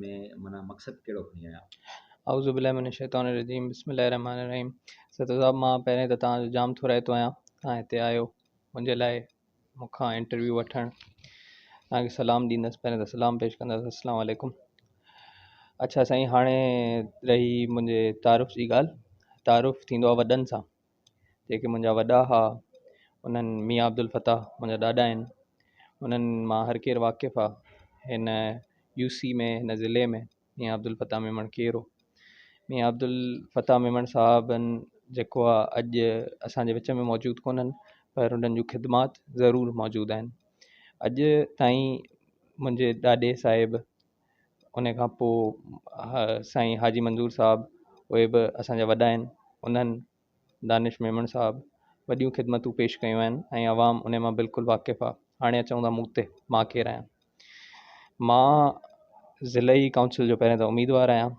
۾ معنيٰ مقصد ڪهڙو کڻي آيا؟ اعوذ بالله من الشيطان الرجيم بسم الله الرحمٰن الرحيم سهتو صاحب مان پهرين ته توهان جو جام ٿورائتو آهيان توهان هتي آيو منهنجي لاء مون کان انٽرويو وٺڻ توهان کي سلام ڏيندس پهرين ته سلام پيش ڪندس السلام عليڪم اڇا سائين هاڻي رهي منهنجي تعارف جي ڳالهه تعارف ٿيندو آهي وڏن سان جيڪي منهنجا وڏا هئا انهن ميان عبدالفتاح منهنجا ڏاڏا آهن انهن مان هر ڪير واقف آهي هن يو سي ۾ هن ضلعي ۾ ميان عبدالفتاح ميمڻ ڪير هو ميان عبدالفتاح ميمڻ صاحبن جيڪو آهي اڄ اسانجي وچ ۾ موجود ڪونهن پر انهن جون خدمات ضرور موجود آهن اڄ تائين منهنجي ڏاڏي صاحب ان کان پوء سائين حاجي منظور صاحب اهي به اسان جا وڏا آهن انهن دانش ميمڻ صاحب وڏيون خدمتون پيش ڪيون آهن ۽ عوام ان مان بلڪل واقف آهي هاڻي اچون ٿا مون تي مان ڪير آهيان مان ضلعي ڪائونسل جو پهريون ته اميدوار آهيان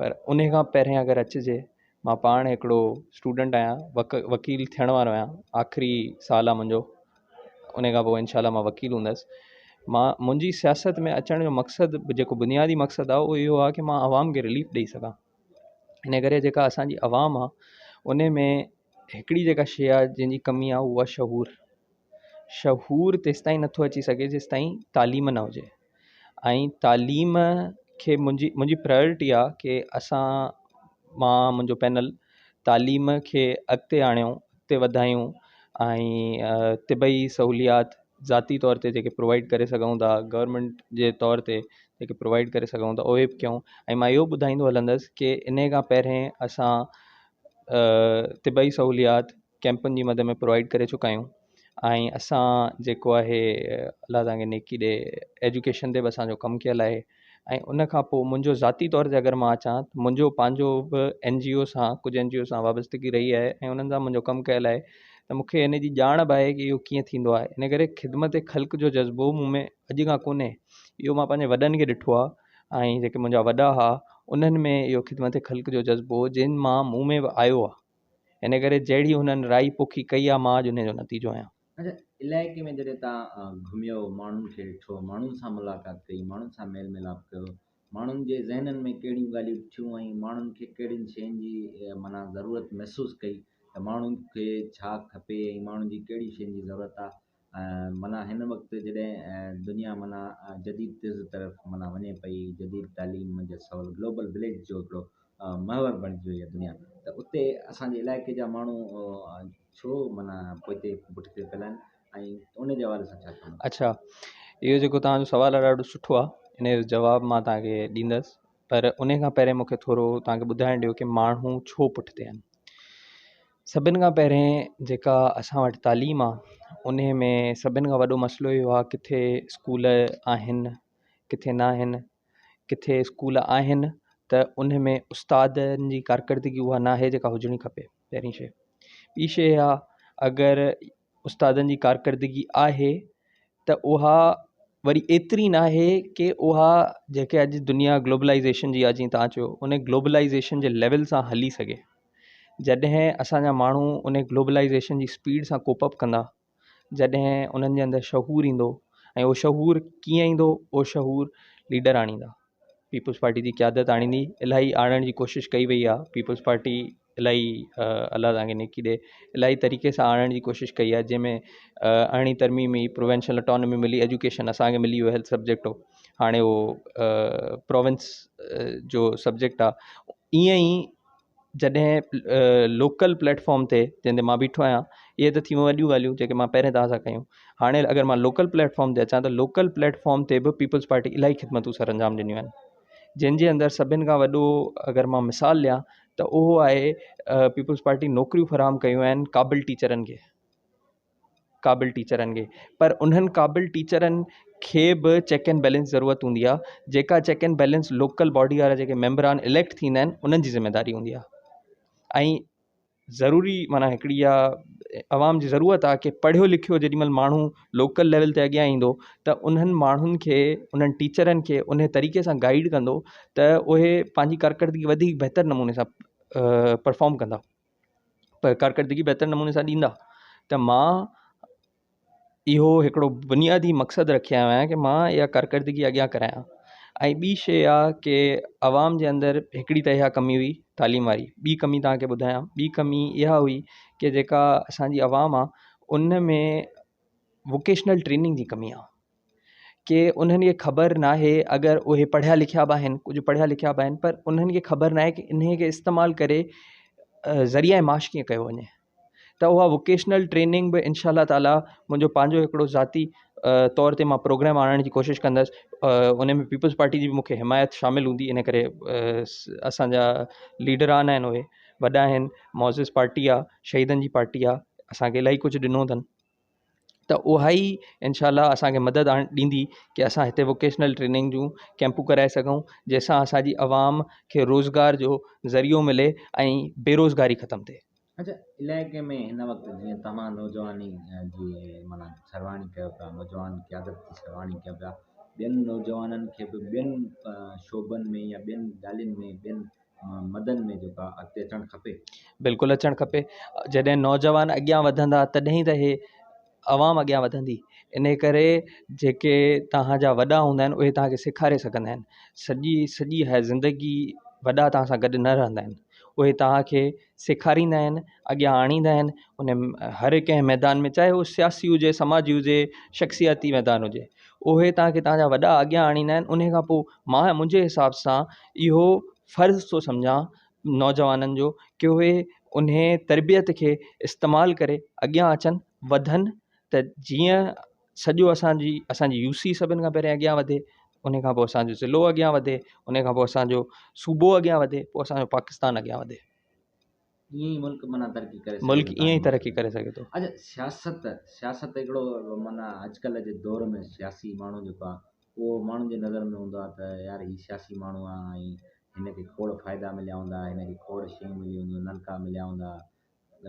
پر ان کان پهرين اگر اچجي مان پاڻ هڪڙو اسٽوڊنٽ آهيان وڪيل ٿيڻ وارو آهيان آخري سال آهي منهنجو ان کان پوءِ انشاء الله مان وڪيل هوندس مان منهنجي سياست ۾ اچڻ جو مقصد جيڪو بنيادي مقصد آهي اهو اهو آهي ڪه مان عوام کي رليف ڏئي سگهان ان ڪري جيڪا اسانجي عوام آهي ان ۾ هڪڙي جيڪا شيءِ آهي جنهن جي ڪمي آهي اها آهي شعور شعور تيستائين نٿو اچي سگهي جيستائين تعليم نه هجي ۽ تعليم کي منهنجي منهنجي پرايورٽي آهي ڪه اسان مان منهنجو پينل تعليم کي اڳتي آڻيون اڳتي وڌايون ۽ طبعي سهوليات ذاتي طور تي جيڪي پرووائيڊ ڪري سگهون ٿا گورنمينٽ جي طور تي جيڪي پرووائيڊ ڪري سگهون ٿا اهي به ڪيون ۽ مان اهو ٻڌائيندو هلندس ڪه ان کان پهرين اسان طبعي سهوليات ڪيمپن جي مد ۾ پرووائيڊ ڪري چڪا آهيون ۽ اسان جيڪو آهي الله توهان کي نيڪي ڏي ايجوڪيشن تي به اسانجو ڪم ڪيل آهي ۽ ان کان پوءِ منهنجو ذاتي طور تي اگر مان اچان ته منهنجو پنهنجو به اين جي او سان ڪجهه اين جي او سان وابستگي رهي آهي ۽ انهن سان منهنجو ڪم ڪيل آهي ته مون کي ان جي ڄاڻ به آهي ڪه اهو ڪيئن ٿيندو آهي ان ڪري خدمت خلق جو جذبو مون ۾ اڄ کان ڪونهي اهو مان پنهنجي وڏن کي ڏٺو آهي ۽ جيڪي منهنجا وڏا هئا انهن ۾ اهو خدمت خلق جو جذبو جن مان مون ۾ به آيو آهي ان ڪري جهڙي هنن رائي پوکي ڪئي آهي مان اڄ ان جو نتيجو آهيان. اڇا علائقي ۾ جڏهن توهان گهميو، ماڻهن کي ڏٺو، ماڻهن سان ملاقات ڪئي، ماڻهن سان ميل ميلاپ ڪيو، ماڻهن جي ذهنن ۾ ڪهڙيون ڳالهيون ڏٺيون ۽ ماڻهن کي ڪهڙين شين جي معنيٰ ضرورت محسوس ڪئي ته ماڻهن کي ڇا کپي ۽ ماڻهن جي ڪهڙي شين جي ضرورت آهي معنيٰ هن وقت جڏهن دنيا معنيٰ جديد طرز طرف معنيٰ وڃي پئي جديد تعليم منجهه سول گلوبل وليج جو هڪڙو محور بڻجي وئي آهي دنيا ته اتي اسانجي علائقي جا ماڻهو ڇو معنيٰ پوئتي پٺتي پيل آهن ۽ ان جي حوالي سان ڇا چوندو؟ اڇا اهو جيڪو توهان جو سوال آهي ڏاڍو سٺو آهي ان جو جواب مان توهان کي ڏيندس پر ان کان پهرين مون کي ٿورو توهان کي ٻڌائڻ ڏيو ڪه ماڻهو ڇو پٺتي آهن سڀني کان پهرين جيڪا اسان وٽ تعليم آهي ان ۾ سڀني کان وڏو مسئلو اهو آهي ڪٿي اسڪول آهن ڪٿي نه آهن ڪٿي اسڪول آهن ته ان ۾ استادن جي ڪارڪردگي اها نه آهي جيڪا هجڻي کپي پهرين شيء ٻي شيء اها اگر استادن جي ڪارڪردگي آهي ته اها وري ايتري ناهي ڪي اها جيڪي اڄ دنيا گلوبلائيزيشن جي آهي جيئن توهان چيو ان گلوبلائيزيشن جي ليول سان هلي سگهي جڏهن اسان جا ماڻهو ان گلوبلائيزيشن جي اسپيڊ سان ڪوپ اپ ڪندا جڏهن انهن جي اندر شعور ايندو ۽ اهو شعور ڪيئن ايندو اهو شعور ليڊر آڻيندا پيپلز پارٽي جي قيادت آڻيندي الاهي آڻڻ جي ڪوشش ڪئي وئي آهي پيپلز پارٽي الاهي الله توهان کي نيڪي ڏي الاهي طريقي سان آڻڻ جي ڪوشش ڪئي آهي جنهن ۾ ارڙهين ترميم ئي پروونشل اٽانومي ملي ايجوڪيشن اسان کي ملي ويو هيلٿ سبجيڪٽ هو هاڻي اهو پروونس جو سبجيڪٽ آهي ائين ئي جڏهن لوڪل پليٽ فارم تي جنهن تي مان بيٺو آهيان اهي ته ٿي ويون وڏيون ڳالهيون جيڪي مان پهرين توهان سان ڪيون هاڻي اگر مان لوڪل پليٽ فارم تي اچان ته لوڪل پليٽ فارم تي به پيپلز پارٽي الاهي خدمتون سر انجام ڏنيون آهن جنهن جي اندر سڀني کان وڏو اگر مان مثال ڏيان ته اهو آهي پيپلز پارٽي نوڪريون فراهم ڪيون آهن قابل ٽيچرن کي قابل ٽيچرن کي پر انهن قابل ٽيچرن کي به چيڪ اينڊ بيلنس ضرورت هوندي آهي جيڪا check and balance local body وارا جيڪي ميمبران اليڪٽ ٿيندا آهن انهن جي ذميداري هوندي آهي ۽ ضروري معنيٰ هڪڙي اها عوام جي ضرورت آهي ڪي پڙهيو لکيو جيڏي مهل ماڻهو لوڪل ليول تي اڳيان ايندو ته انهن ماڻهن کي انهن ٽيچرن کي ان طريقي سان گائيڊ ڪندو ته اهي پنهنجي ڪارڪردگي وڌيڪ بهتر نموني سان پرفارم ڪندا ڪارڪردگي بهتر نموني سان ڏيندا ته مان اهو هڪڙو بنيادي مقصد رکي آيو آهيان ڪه مان اها ڪارڪردگي اڳيان ڪرايان ۽ ٻي شيء آ ڪي عوام جي اندر هڪڙي ته اها ڪمي هئي تعليم واري ٻي ڪمي توهان کي ٻڌايان ٻي ڪمي اها هئي ڪي جيڪا اسان جي عوام آ ان ۾ ووڪيشنل ٽريننگ جي ڪمي آ ڪي انهن کي خبر ناهي اگر اهي پڙهيا لکيا به آهن ڪجهه پڙهيا لکيا به آهن پر انهن کي خبر ناهي ڪي انهي کي استعمال ڪري ذريعه معاش ڪيئن ڪيو وڃي ته اها ووڪيشنل ٽريننگ به انشاء الله تعاليٰ منهنجو پنهنجو هڪڙو ذاتي طور تي مان پروگرام آڻڻ جي ڪوشش ڪندس ان ۾ پيپلز پارٽي جي به مونکي حمايت شامل هوندي ان ڪري اسانجا ليڊران آهن اهي وڏا آهن معزز پارٽي آهي شهيدن جي پارٽي آهي اسانکي الاهي ڪجهه ڏنو اٿن ته اها ئي انشاء الله اسان کي مدد ڏيندي ڪي اسان هتي ووڪيشنل ٽريننگ جون ڪيمپون ڪرائي سگهون جنهن سان اسان جي عوام کي روزگار جو ذريعو ملي ۽ بيروزگاري ختم ٿئي. اچا علائقي ۾ هن وقت جيئن توهان نوجواني جي معنيٰ سرواڻي ڪيو پيا نوجوان قيادت جي سرواڻي ڪيو پيا ٻين نوجوانن کي به ٻين شعبن ۾ يا ٻين ڳالهين ۾ ٻين مدن ۾ جيڪو آهي اڳتي اچڻ کپي. بلڪل اچڻ کپي جڏهن نوجوان اڳيان وڌندا تڏهن ئي ته هي عوام اڳيان وڌندي ان ڪري جيڪي توهان جا وڏا هوندا آهن اهي توهان کي سيکاري سگهندا آهن سڄي سڄي زندگي وڏا توهان سان گڏ نه رهندا آهن اهي توهان کي سيکاريندا آهن اڳيان آڻيندا آهن ان هر ڪنهن ميدان ۾ چاهي اهو سياسي هجي سماجي هجي شخصياتي ميدان هجي اهي توهان کي توهان جا وڏا اڳيان آڻيندا آهن ان کان پوء مان منهنجي حساب سان اهو فرض ٿو سمجهان نوجوانن جو ڪي اهي انهي تربيت کي استعمال ڪري اڳيان اچن وڌن ته جيئن سڄو اسانجي اسانجي يو سي سڀني کان پهرين اڳيان وڌي ان کان پوء اسانجو ضلعو اڳيان وڌي ان کان پوء اسانجو صوبو اڳيان وڌي پوء اسانجو پاڪستان اڳيان وڌي. ائين ئي ملڪ معنيٰ ترقي ڪري سگهي ملڪ ائين ئي ترقي ڪري سگهي ٿو. اچا سياست سياست هڪڙو معنيٰ اڄڪلهه جي دور ۾ سياسي ماڻهو جيڪو آهي اهو ماڻهن جي نظر ۾ هوندو آهي ته يار هي سياسي ماڻهو آهي ۽ هن کي کوڙ فائدا مليا هوندا هن کي کوڙ شيون مليون هونديون نلڪا مليا هوندا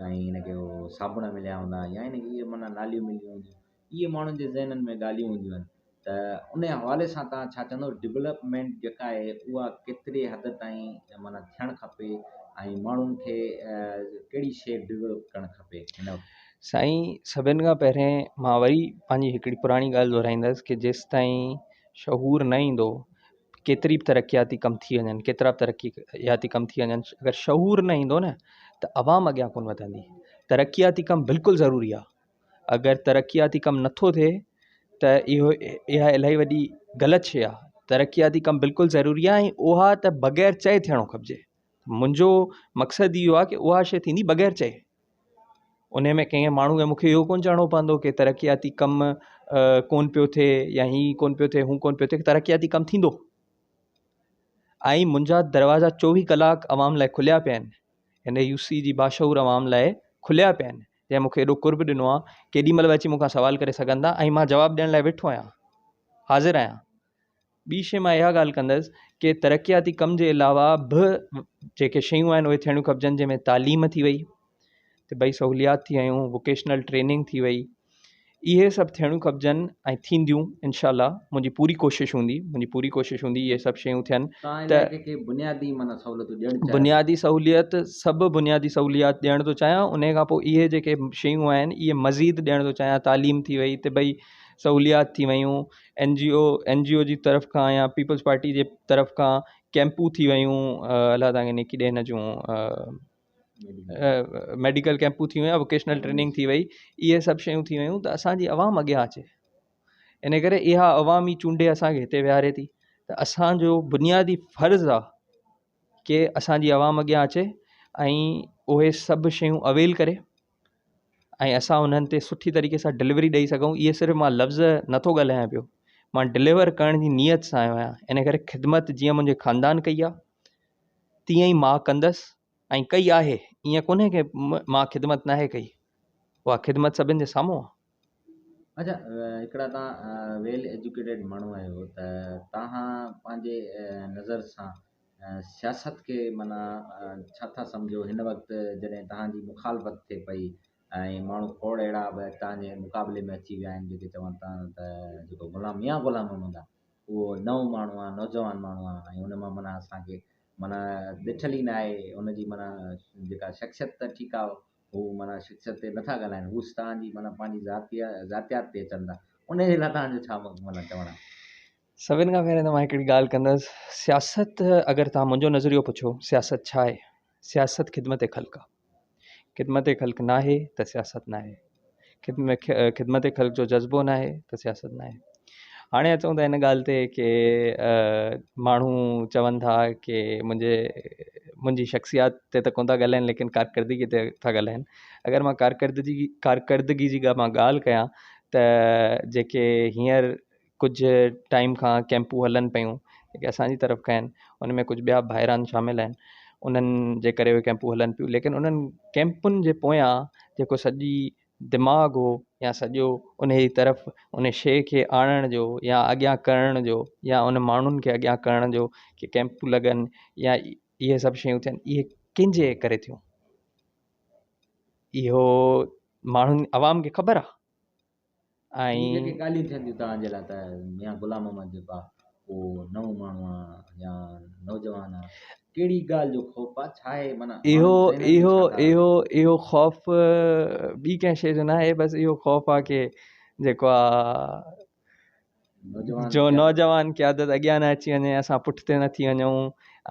۽ هن کي اهو صابڻ مليا هوندا يا هن کي اهي معنيٰ ناليون مليون هونديون اهي ماڻهن جي ذهنن ۾ ڳالهيون هونديون آهن ته ان حوالي سان توهان ڇا چوندو ڊولپمينٽ جيڪا آهي اها ڪيتري حد تائين معنيٰ ٿيڻ کپي ۽ ماڻهن کي ڪهڙي شيء ڊولپ ڪرڻ کپي هن وقت. سائين سڀن کان پهرين مان وري پنهنجي هڪڙي پراڻي ڳالهه دهرائيندس ڪي جيستائين شعور نه ايندو ڪيتري به ترقياتي ڪم ٿي وڃن ڪيترا به ترقياتي ڪم ٿي وڃن اگر شعور نه ايندو نه ته عوام اڳيان ڪونه وڌندي ترقياتي ڪم بلڪل ضروري آهي اگر ترقياتي ڪم نٿو ٿئي ته اهو اها الاهي وڏي غلط شيء آهي ترقياتي ڪم بلڪل ضروري آهي ۽ اها ته بغير چئي ٿيڻو کپجي منهنجو مقصد اهو آهي ڪه اها شيء ٿيندي بغير چئي ان ۾ ڪنهن ماڻهو کي مونکي اهو ڪونه چوڻو پوندو ڪه ترقياتي ڪم ڪونه پيو ٿئي يا هي ڪونه پيو ٿئي هو ڪونه پيو ٿئي ترقياتي ڪم ٿيندو ۽ منهنجا دروازا چوويهه ڪلاڪ عوام لاء کليا پيا آهن هن يو سي جي باشعور عوام لاء کليا پيا آهن جنهن مونکي ايڏو قرب ڏنو آهي ڪيڏي مهل به اچي مون کان سوال ڪري سگهن ٿا ۽ مان جواب ڏيڻ لاء ويٺو آهيان حاضر آهيان ٻي شيء مان اها ڳالهه ڪندس ڪي ترقياتي ڪم جي علاوه به جيڪي شيون آهن اهي ٿيڻيون کپجن جنهن ۾ تعليم ٿي وئي طبعي سهوليات ٿي ويون ووڪيشنل ٽريننگ ٿي وئي اهي سڀ ٿيڻيون کپجن ۽ ٿينديون انشاء الله منهنجي پوري ڪوشش هوندي منهنجي پوري ڪوشش هوندي اهي سڀ شيون ٿين ته بنيادي معنيٰ سهولتون ڏيڻ چاهيو بنيادي سهوليت سڀ بنيادي سهوليات ڏيڻ ٿو چاهيان ان کان پوء اهي جيڪي شيون آهن اهي مزيد ڏيڻ ٿو چاهيان تعليم ٿي وئي طبعي سهوليات ٿي ويون N G O N G O جي طرف کان يا پيپلز پارٽي جي طرف کان ڪيمپون ٿي ويون الله توهان کي نيڪي ڏي هن جون ميڊيڪل ڪيمپون ٿي ويون ووڪيشنل ٽريننگ ٿي وئي اهي سڀ شيون ٿي ويون ته اسانجي عوام اڳيان اچي ان ڪري اها عوام ئي چونڊي اسانکي هتي ويهاري ٿي ته اسانجو بنيادي فرض آهي ڪي اسانجي عوام اڳيان اچي ۽ اهي سڀ شيون اويل ڪري ۽ اسان انهن تي سٺي طريقي سان ڊليوري ڏئي سگهون اهي صرف مان لفظ نٿو ڳالهايان پيو مان ڊليور ڪرڻ جي نيت سان آيو آهيان ان ڪري خدمت جيئن منهنجي خاندان ڪئي آهي تيئن ئي مان ڪندس ۽ ڪئي آهي ائين ڪونهي ڪي مان خدمت ناهي ڪئي اها خدمت سڀن جي سامهون آهي. اچا هڪڙا توهان ويل ايجوڪيٽيڊ ماڻهو آهيو ته توهان پنهنجي نظر سان سياست کي معنيٰ ڇا ٿا سمجهو هن وقت جڏهن توهان جي مخالفت ٿئي پئي ۽ ماڻهو کوڙ اهڙا به توهان جي مقابلي ۾ اچي ويا آهن جيڪي چون ٿا ته جيڪو غلام ميان غلام محمد آهي اهو نئون ماڻهو آهي نوجوان ماڻهو آهي ۽ ان مان معنيٰ اسانکي معنيٰ ڏٺل ئي نه آهي ان جي معنيٰ جيڪا شخصيت ته ٺيڪ آهي هو معنيٰ شخصيت تي نٿا ڳالهائن هو توهان جي معنيٰ پنهنجي ذاتيات تي اچن ٿا ان جي لاء توهان جو ڇا معنيٰ چوڻ آهي. سڀن کان پهرين ته مان هڪڙي ڳالهه ڪندس سياست اگر توهان منهنجو نظريو پڇو سياست ڇا آهي سياست خدمت خلق آهي خدمت خلق ناهي ته سياست ناهي خدمت خلق جو جذبو ناهي ته سياست ناهي هاڻي اچون ٿا هن ڳالهه تي ڪي ماڻهو چون ٿا ڪي منهنجي منهنجي شخصيات تي ته ڪونه ٿا ڳالهائين ليڪن ڪارڪردگي تي ٿا ڳالهائين اگر مان ڪارڪردگي ڪارڪردگي جي مان ڳالهه ڪيان ته جيڪي هينئر ڪجهه ٽائيم کان ڪيمپون هلن پيون جيڪي اسان جي طرف کان آهن ان ۾ ڪجهه ٻيا ڀائران شامل آهن انهن جي ڪري اهي ڪيمپون هلن پيون ليڪن انهن ڪيمپن جي پويان جيڪو سڄي دماغ هو يا سڄو ان جي طرف ان شيء کي آڻڻ جو يا اڳيان ڪرڻ جو يا ان ماڻهن کي اڳيان ڪرڻ جو ڪي ڪيمپون لڳن يا اهي سڀ شيون ٿين اهي ڪنهن جي ڪري ٿيون اهو ماڻهن عوام کي خبر آهي ۽ جيڪي ڳالهيون ٿين ٿيون توهان جي لاء ته ميان غلام محمد جيڪو آهي اهو نئون ماڻهو آهي يا نوجوان آهي ڪهڙي ڳالهه جو خوف آهي ڇا آهي معنيٰ اهو اهو اهو اهو خوف ٻي ڪنهن شيء جو ناهي بس اهو خوف آهي ڪي جيڪو آهي جو نوجوان قيادت اڳيان نه اچي وڃي اسان پٺتي نه ٿي وڃون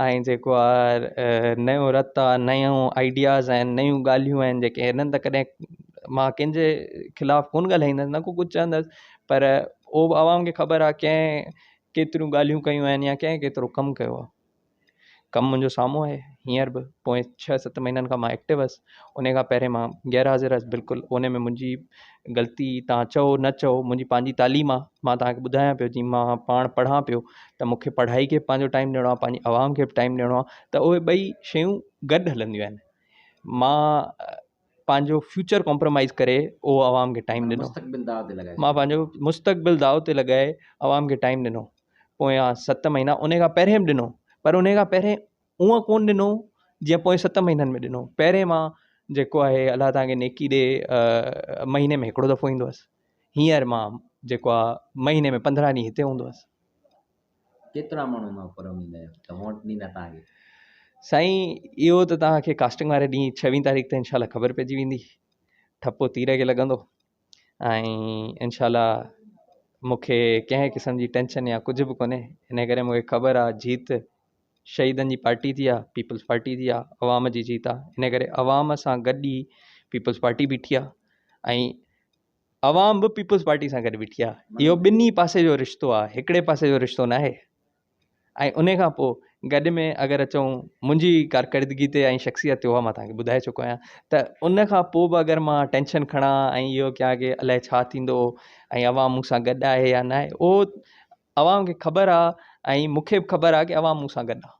۽ جيڪو آهي نيو رت آهي نيون آئيڊياز آهن نيون ڳالهيون آهن جيڪي هنن ته ڪڏهن مان ڪنهن جي خلاف ڪونه ڳالهائيندس نه ڪو ڪجهه چوندس پر اهو به عوام کي خبر آهي ڪنهن ڪيتريون ڳالهيون ڪيون آهن يا ڪنهن ڪيترو ڪم ڪيو آهي ڪم منهنجو سامهون آهي هينئر به پوئين ڇهه ست مهينن کان مان ايڪٽو هئس ان کان پهرين مان غير حاضر هئس بلڪل ان ۾ منهنجي غلطي توهان چئو نه چئو منهنجي پنهنجي تعليم آهي مان توهان کي ٻڌايان پيو جي مان پاڻ پڙهان پيو ته مون کي پڙهائي کي به پنهنجو ٽائيم ڏيڻو آهي پنهنجي عوام کي به ٽائيم ڏيڻو آهي ته اهي ٻئي شيون گڏ هلنديون آهن مان پنهنجو فيوچر ڪمپرومائز ڪري اهو عوام کي ٽائيم ڏنو مان پنهنجو مستقبل داء تي لڳائي عوام کي ٽائيم ڏنو پويان ست مهينا ان کان پهرين به ڏنو پر ان کان پهرين اونئن ڪونه ڏنو جيئن پوئين ست مهينن ۾ ڏنو پهرين مان جيڪو آهي الله توهان کي نيڪي ڏي مهيني ۾ هڪڙو دفعو ايندو هئس هينئر مان جيڪو آهي مهيني ۾ 15 ڏينهن هتي هوندو هئس. ڪيترا ماڻهو مان پر اميد آهيو ته ووٽ ڏيندا توهان کي؟ سائين اهو ته توهان کي ڪاسٽنگ واري ڏينهن ڇويهين تاريخ تي انشاء الله خبر پئجي ويندي ٺپو تير کي لڳندو. ۽ انشاء الله مون کي ڪنهن قسم جي ٽينشن يا ڪجهه به ڪونهي ان ڪري مون کي خبر آهي جيت شهيدن جي پارٽي جي آهي پيپلز پارٽي جي آهي عوام جي جيت آهي ان ڪري عوام سان گڏ ئي پيپلز پارٽي بيٺي آهي ۽ عوام به پيپلز پارٽي سان گڏ بيٺي آهي اهو ٻنهي پاسي جو رشتو آهي هڪڙي پاسي جو رشتو ناهي. ۽ انهي کان پوء گڏ ۾ اگر اچون منهنجي ڪارڪردگي تي ۽ شخصيت تي اها مان توهان کي ٻڌائي چڪو آهيان ته ان کان پوء به اگر مان ٽينشن کڻان ۽ اهو ڪيان ڪي الائي ڇا ٿيندو ۽ عوام مون سان گڏ آهي يا ناهي اهو عوام کي خبر آهي ۽ مون کي به خبر آهي ڪي عوام مون سان گڏ آهي.